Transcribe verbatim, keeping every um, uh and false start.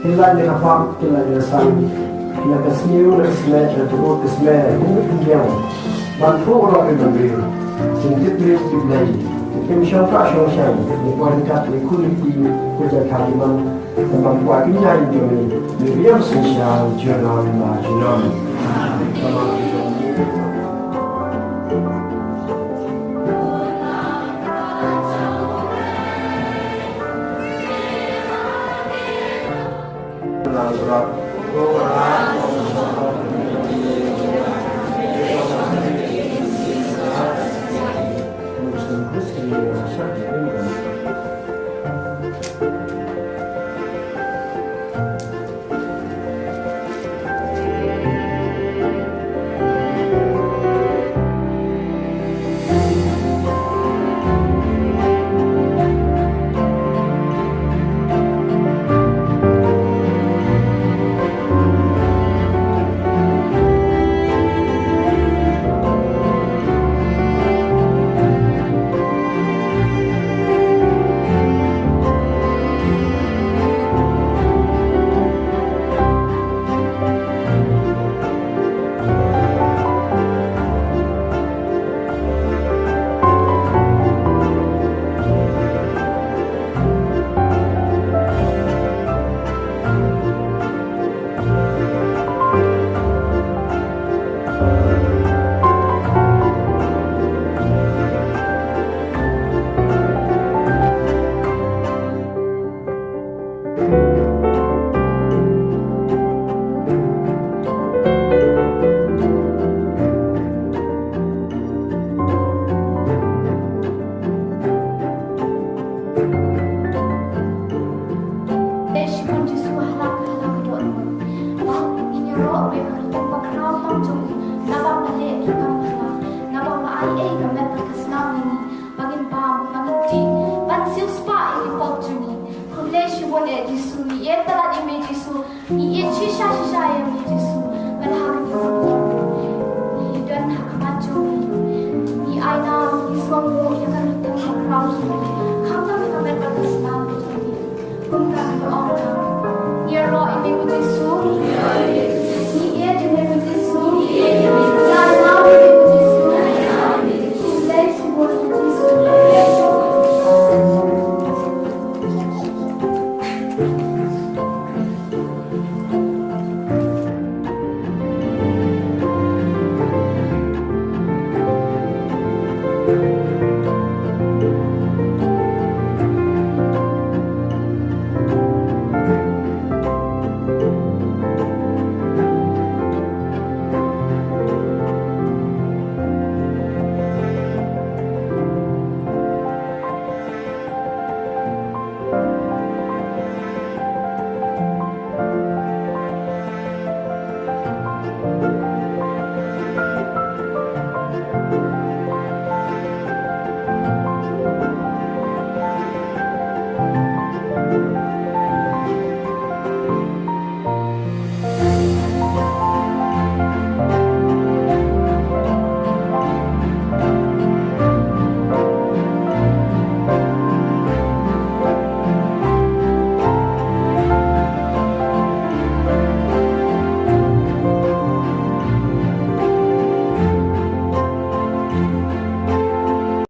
Ki lait na ka pap, ki lait na ka sang, na ka sniew, na ka smet, na ka rud ka smet, na ka pynbiang. Ban phuh ïa ki bynriew, jingtip rit ki Blei, ki pynshong ka shong shong, ki pynkat, ki quality, ku ja ka iman, ban phuh ki nyai jong ni, ni riam shisha, junom la junom. Te shibun Jisu ha la ka, ha la ka dohnud. Ba ngin ïaroh ruh ha ka kyrteng ba khraw tam jong u, naba nga leh ïa ka kam phylla, naba nga ai ei ka met bad ka snam ïa ngi, ba ngin bam, ba ngin dih, ban siewspah ïa ki pop jong ngi. Khublei shibun eh Jisu, ngi ïeit palat ïa me Jisu, ngi ïeit shisha shisha ïa